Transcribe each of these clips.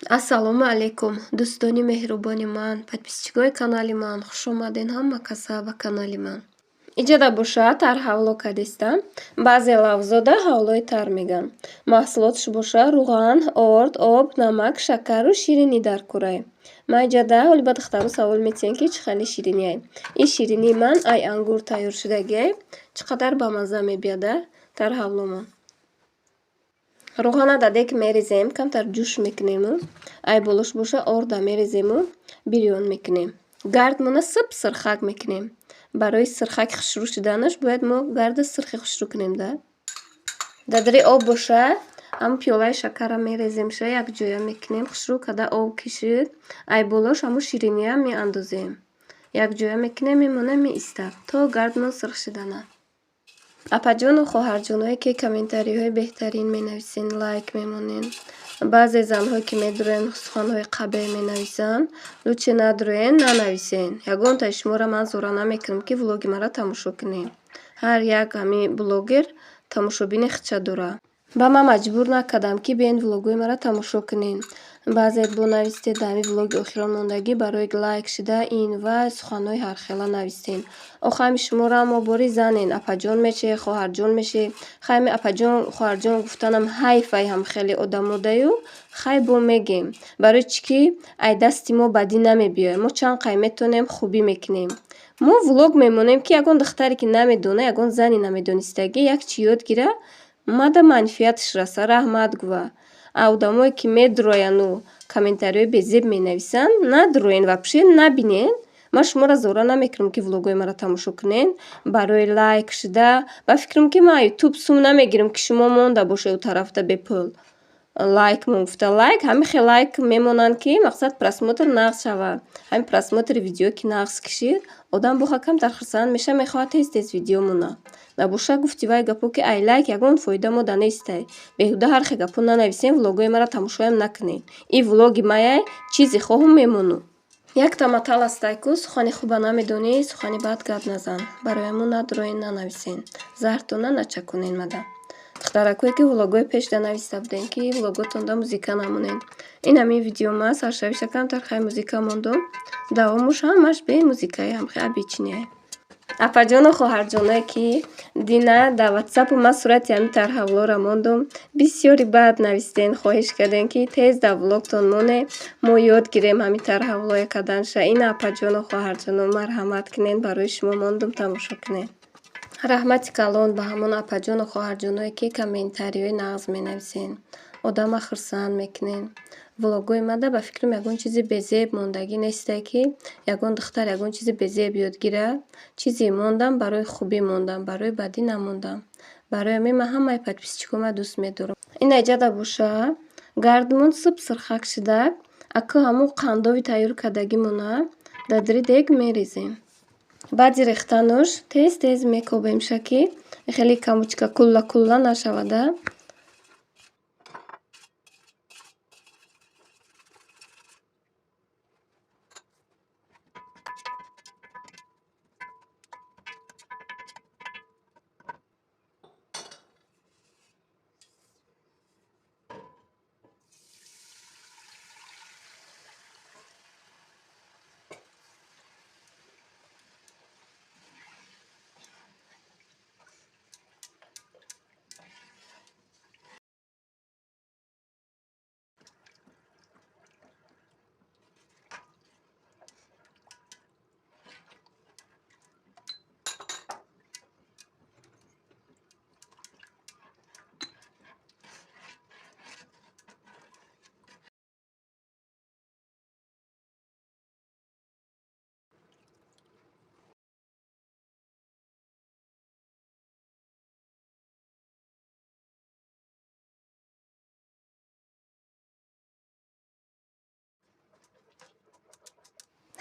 Ассалому алайкум, дӯстони меҳрубони ман, подписчикои канали ман, хуш омаден ҳама каса ба канали ман. Иҷода боша тар ҳавло кадистам. Баъзе лавзода ҳавлои тар меган. Маҳсулотш боша руған, орд, об, намак, шакару ширинӣ дар курай. Ман иҷода ҳоли ба духтаро савол метиҳем, ки чӣ хеле шириниай. Ин ширинии ман ай ангур тайёр шудагиай. Чӣ қадар бамазза мебиёда тар ҳавломон. Руғана дадек мерезем, камтар ҷӯш мекунему, ай болош боша орда мерезему, бирён мекунем. Гардмона сып сирхак мекунем. Барои сирхаки хушрӯ шуданаш бояд мо гарда сирхи хушрӯ кунем да. Дадари об боша, ҳамун пиёлаи шакарра мереземша, якҷоя мекунем, хушрӯ када об кишид, ай болош ҳамун шириниям меандозем. Якҷоя мекунем, мемонем, меистад, то гардмон сирх шудана. Апаҷону хоҳарҷоное, ки комментариҳои беҳтарин менависен, лайк мемонен. Баъзе занҳое, ки медурен, суханҳои қабеҳ менависанд, лучше надуроен, нанависен. Ягонтаи шуморо ман зора намекунам, ки влоги маро тамошо кунед. Ҳар як ҳамин блогер тамошобини худша дорад. Ба ман маҷбур накардам, ки биен влогҳои маро тамошо кунед. Баъзе бо навистед дар ҳамин влоги охирон мондагӣ барои лайк шуда ин вай суханҳои ҳархела навистен. Охи ҳами шуморо мо бори занен, апаҷон меше, хоҳарҷон меше. Хай ҳами апаҷон, хоҳарҷон гуфтанам ҳайф ай ҳам хеле одамодаю, хай бо мегем. Барои чӣ ки ай дасти мо бадӣ намебиёяд. Мо чанд қай метонем хубӣ мекунем. Мо влог мемонем, ки ягон духтаре ки намедона, ягон зани намедонистагӣ як чӣ ёд гира, мада манфиаташ раса, раҳмат гува. А одамое ки медурояну комментариҳои безеб менависанд, надуроен вообще набинен. Ман шуморо зора намекунам, ки влогҳои маро тамошо кунед. Барои лайк шуда, ба фикрам, ки ман ютуб сум намегирам, ки шумо монда бошед ӯ тарафда бепул. Лайк мон гуфта лайк, ҳамин хел лайк мемонанд, ки мақсад просмотр нағз шавад. Ҳамин просмотри видео ки нағз кишид, одам боха камтар хурсанд мешавад, мехоҳад тез-тез видео монад. Набоша гуфти вай гапо, ки ай лайк ягон фоида мода нестай. Беҳуда ҳар хел гапо нанависен, влогҳои маро тамошоям накунед. Ин влоги маяй, чизе хоҳум мемону. Якта матал ҳастай ку, сухани хуба намедонӣ, сухани бад гап назан. Барои ҳамун надуроен, нанависен. Заҳртона начаконен мада. Духтаракое, ки влогҳои пешда нависта будем, ки влоготонда музика намонед. Ин ҳамин видеома саршавиша камтар хай музика мондум. Давомуш ҳамаш бе музикаи ҳамхел обычныйай. Апаҷону хоҳарҷоное, ки дина дар ватсапу ман сурати ҳамин тарҳавлоро мондум, бисёри бад навистен, хоҳиш кардем, ки тез дар влогтон моне, мо ёд гирем ҳамин тарҳавлое карданша. Ина апаҷону хоҳарҷоно, марҳамат кунен, барои шумо мондум, тамошо кунед. Раҳмати калон ба ҳамон апаҷону хоҳарҷоное, ки комментариҳои нағз менависен. Одама хурсанд мекунен. Влогҳои мада ба фикрам ягон чизи безеб мондагӣ нестай, ки ягон духтар ягон чизи безеб ёд гира. Чизе мондам барои хубӣ мондам, барои бадӣ намондам. Барои ҳамин ман ҳамаи подписчикома дӯст медорам. Ина иҷада боша, гардмон сып сирхак шуда, аку ҳамун қандови тайёр кардагимона дар дег мерезем. Баъди рехтануш тез-тез мекобемша, ки хеле камучка кулла-кулла нашавада.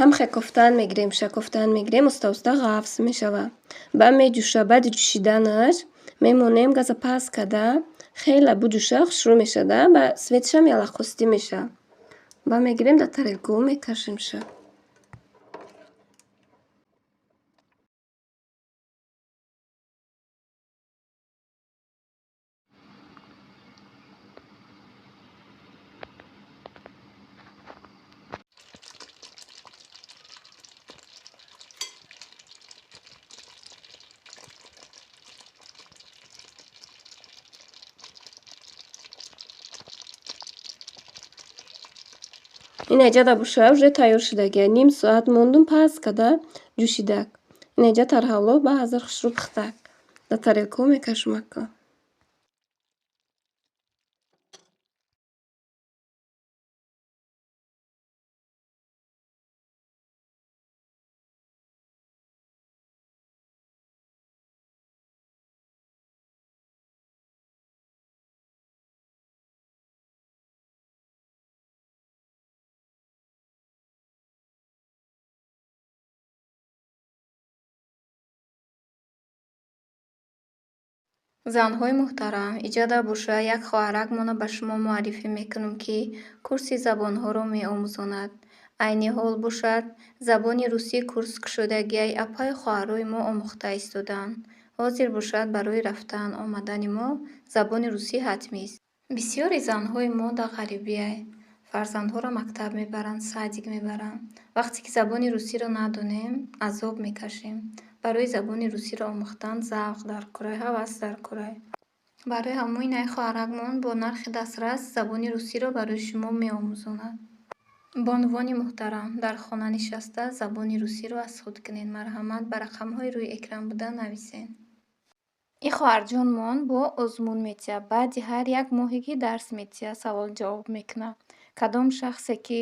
Ҳамхе кофтан мегирем, шакофтан мегирем, уста-уста ғафз мешавад. Баъд меҷӯша, баъди ҷӯшиданаш мемонем газа паст карда, хеле буҷӯша, хушрӯ мешада, ба светшам ялақостӣ мешавад. Баъд мегирем дар тарелкаҳо мекашемша. Инаҷада боша уже тайёр шудагия. Ним соат мондум, паст када ҷӯшидак. Инаҷа тарҳавло ба ҳазир хушрӯ пухтак. Дар тарелкаҳо мекашум акка. Занҳои муҳтарам, иҷода боша як хоҳаракмона ба шумо муаррифӣ мекунам, ки курси забонҳоро меомӯзонад. Айни ҳол бошад, забони русӣ курс кушодагиай апаю хоҳарои мо омӯхта истодаанд. Ҳозир бошад, барои рафтан омадани мо забони русӣ ҳатмист. Бисёри занҳои мо дар ғарибиай. Фарзандҳоро мактаб мебаранд, садик мебаранд. Вақте ки забони русиро надонем, азоб мекашем. Барои забони русиро омӯхтан завқ дар курай, ҳавас дар курай. Барои ҳамои най хоҳаракмон бо нархи дастрас забони русиро барои шумо меомӯзонад. Бонувони муҳтарам, дар хона нишаста забони русиро аз худ кунед. Марҳамат, ба рақамҳои рӯи экран буда нависед. Ин хоҳарҷонмон бо озмун метиҳад. Баъди ҳар як моҳе ки дарс метиҳад, савол-ҷавоб мекунад. Кадом шахсе ки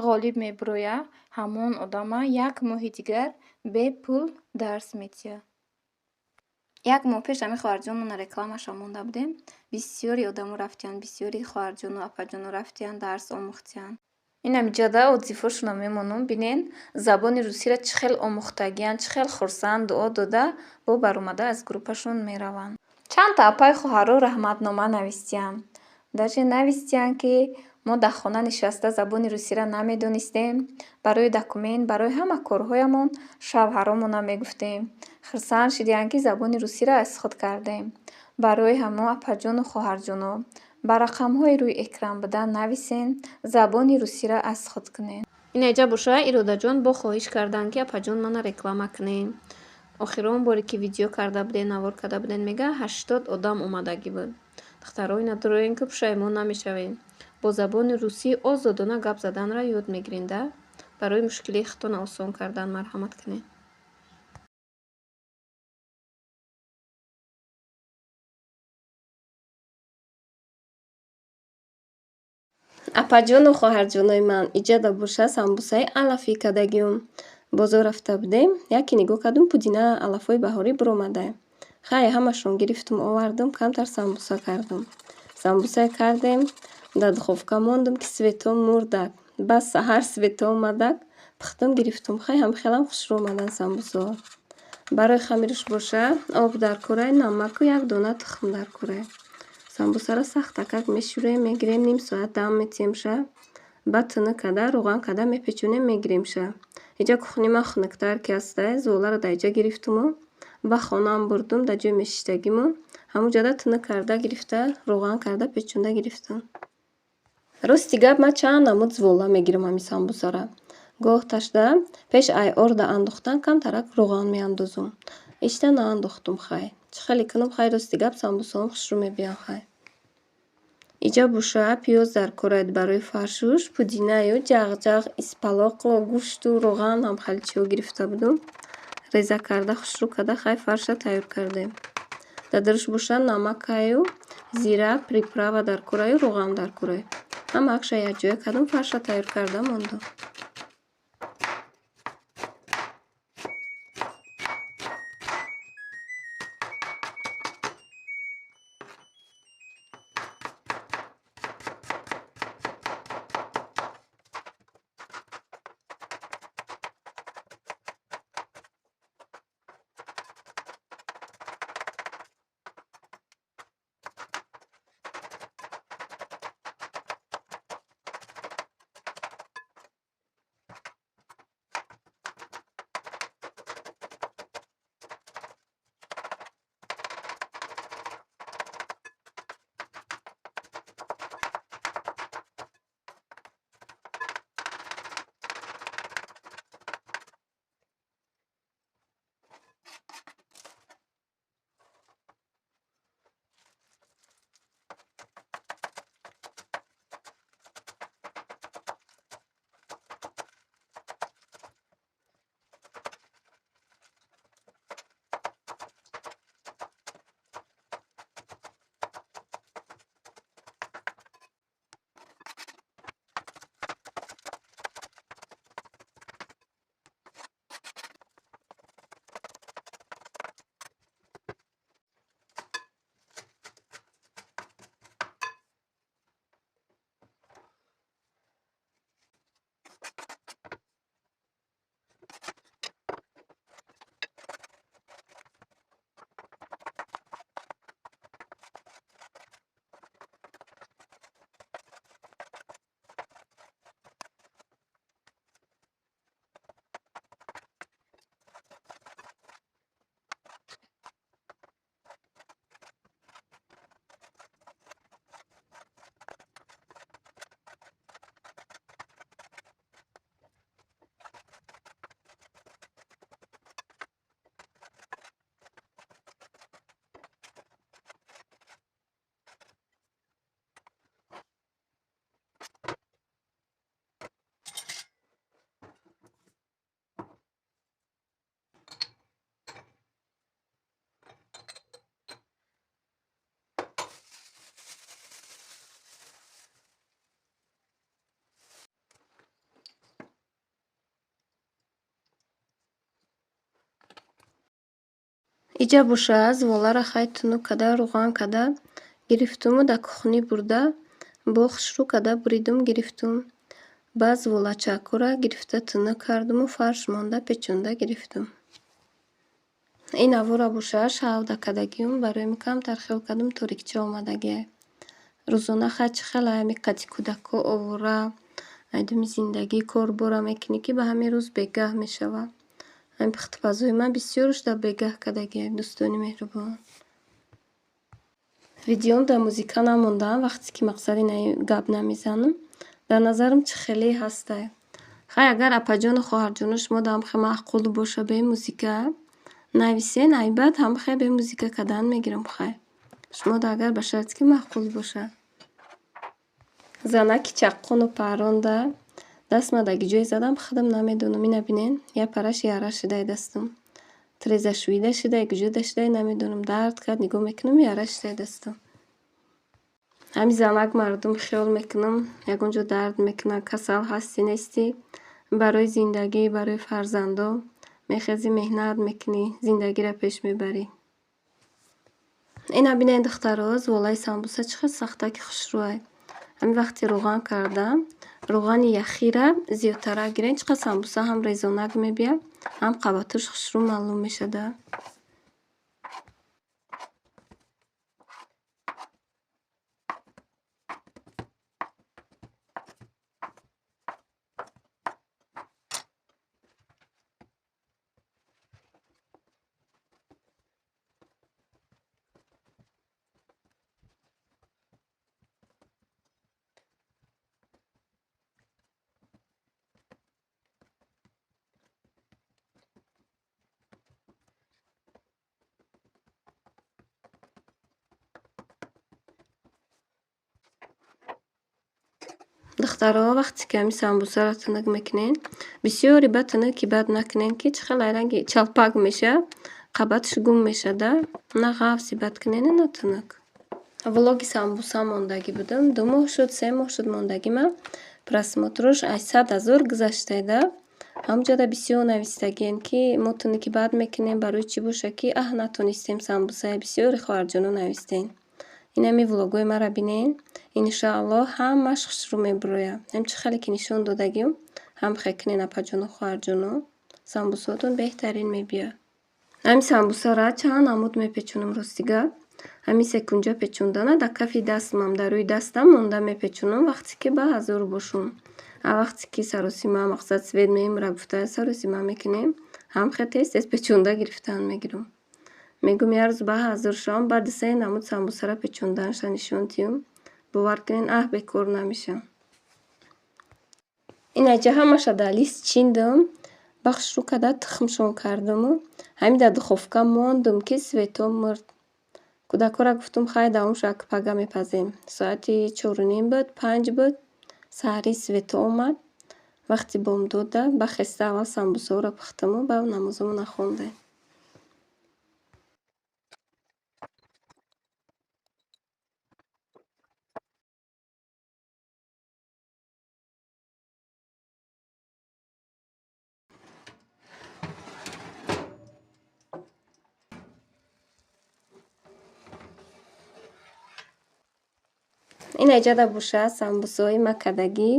ғолиб мебирояд, ҳамон одама як моҳи дигар бепул дарс метиҳад. Як моҳ пеш ҳамин хоҳарҷонмона рекламаша монда будем. Бисёри одамо рафтиянд, бисёри хоҳарҷону апаҷоно рафтиянд, дарс омӯхтиянд. Инам иҷода отзывҳошонро мемонам. Бинен, забони русиро чӣ хел омӯхтагиянд, чӣ хел хурсанд, дуо дода, бо баромада аз группашон мераванд. Чандта апаи хоҳаро раҳматнома навистиянд. Даже навистиянд, ки мо дар хона нишаста забони русиро намедонистем. Барои документ, барои ҳама корҳоямон шавҳаромона мегуфтем. Хурсанд шудиянд, ки забони русиро аз худ кардем. Барои ҳамо апаҷону хоҳарҷоно ба рақамҳои рӯи экран буда нависен, забони русиро аз худ кунед. Инаҷа боша Иродаҷон бо хоҳиш карданд, ки апаҷон мана реклама кунед. Охирон боре ки видео карда будем, навор карда будем, мега 80 одам омадагӣ буд. Духтаро, ина дуроен, ки пушаймон намешавед. Бо забони русӣ озодона гап заданро ёд мегиред, да? Барои мушкилии худтона осон кардан марҳамат кунед. Апаҷону хоҳарҷонои ман, иҷода боша самбусаи алафӣ кардагиюм. Бозор рафта будем, яке нигоҳ кардум, пудина алафҳои баҳорӣ биромада. Хай, ҳамашон гирифтум, овардум, камтар самбуса кардум. Самбуса кардем, дар духовка мондум, ки свето мурдак. Бас саҳар свето омадак, пухтум, гирифтум. Хай, ҳам хелам хушрӯ омадан самбусаҳо. Барои хамираш боша об дар курай, намаку як дона тухм дар курай. Самбусаро сахтакак мешӯрем, мегирем, ним соат дам метиҳемша. Баъд тунук карда, рӯған карда мепечонем, мегиремша. Иҷа кухни ман хунуктар ки ҳастай, зуоларо дар иҷа гирифтуму ба хонаам бурдум, дар ҷои мешиштагимон. Ҳамун ҷода тунук карда гирифта, рӯған карда печонда гирифтум. Рости гап, ман чанд намуд зувола мегирам ҳамин самбусара. Гоҳ ташда пеш ай орда андохтан камтарак рӯған меандозум. Ишта наандохтум хай. Чӣ хеле кунам хай, рости гап, самбусаҳом хушрӯ мебиёнд хай. Иҷа боша пиёз дар кораед барои фаршуш, пудинаю ҷағ-ҷағ, испалоқу гӯшту рӯған ҳам хеле чиҳо гирифта будум. Реза карда, хушрӯ карда, хай фарша тайёр кардем. Дар даруш боша намакаю зира, приправа дар кораю, рӯған дар корай. Ҳамаакша якҷоя кардум, фарша тайёр карда мондум. Иҷа боша зволара хай тунук када, рӯған када гирифтуму дар кухнӣ бурда, бо хушрӯ када буридум, гирифтум. Баъд зволачакҳоро гирифта тунук кардуму фарш монда печонда гирифтум. Ин авора боша шавда кадагиюм, барои камтар хиёл кардум торикча омадагиай. Рӯзона хай чӣ хел ами қати кӯдакҳо овора, айдуми зиндагӣ корбора мекунӣ, ки ба ҳамин рӯз бегаҳ мешавад. Ҳамин пухтупазои ман бисёрш дар бегаҳ кадагиай, дӯстони меҳрубон. Видеом дар музика намондаам, вақте ки мақсад инаи гап намезанам. Дар назарам чӣ хеле ҳастай. Хай агар апаҷону хоҳарҷону шумо даам хе маъқул боша бе музика, нависен, айбад ҳам хе бе музика кардан мегирам хай. Шумо да агар ба шарте ки маъқул бошад. Занаки чаққону парронда дастма даги ҷое задам, худам намедонам. Ина бинен, я параш яра шудай дастам. Трезашӯида шудай, куҷода шудай намедонам. Дард кард, нигоҳ мекунам, яра шудай дастам. Ҳамин занак мардум хиёл мекунам, ягон ҷо дард мекунад, касал ҳастӣ нестӣ, барои зиндагӣ, барои фарзандо мехезӣ, меҳнат мекунӣ, зиндагиро пеш мебарӣ. Ина бинед, духтаро, зволаи самбуса чӣ хел сахтаки хушрӯай. Ҳамин вақти рӯған кардан, рӯғани яхира зиёдтарак гирен, чӣ қадр самбуса ҳам резонак мебиёд, ҳам қабатуш хушрӯ маълум мешада. Духтаро, вақте ки ҳамин самбусаро тунук мекунен, бисёре баъд тунуки бад накунен, ки чӣ хел ай ранги чалпак мешавад, қабаташ гум мешада. На ғафси бад кунену на тунук. Влоги самбуса мондагӣ будам. 2 моҳ шуд, 3 моҳ шуд мондагима. Просмотрош ай 100 000 гузаштайда. Ҳамҷода бисёр навистагиен, ки мо тунуки бад мекунем, барои чӣ боша, ки аҳ натонистем самбусае, бисёре хоҳарҷоно навистен. Инами влогҳои маро бинен, иншоаллоҳ ҳамааш хушрӯ мебирояд. Ҳам чӣ хеле ки нишон додагиюм, ҳам хе кунен, апаҷону хоҳарҷоно, самбусаотон беҳтарин мебиёяд. Ҳамин самбусара чанд намуд мепечонам, ростига. Ҳамин секунҷа печондана дар кафи дастмам, дар рӯи дастам монда мепечонам, вақте ки ба ҳазор бошум. А вақте ки саросима мақсад свет мемира гуфта саросима мекунем, ҳам хе тез тез печонда гирифтан мегирам. Мегӯм як рӯз ба ҳазор шавам, баъд се намуд самбусара печонданша нишон диҳам. Бовар кунед, аҳ бекор намешавам. Инаҷа ҳамаша дар лист чиндам, ба хушрӯ када тухмшон кардаму ҳамин дар духовка мондум, ки светҳо мурд. Кӯдакҳоро гуфтум, хай давом шава, ки пага мепазем. Соати 4:30 буд, 5 буд, саҳари светҳо омад. Вақти бомдода ба хеста аввал самбусаҳоро пухтаму баъд намозамонро хондем. Инаҷада боша самбусаҳои макадагӣ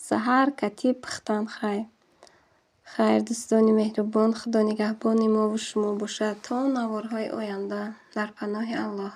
саҳар кати пухтан хай. Хайр, дӯстони меҳрубон, Худо нигаҳбони мову шумо бошад то наворҳои оянда. Дар паноҳи Аллоҳ.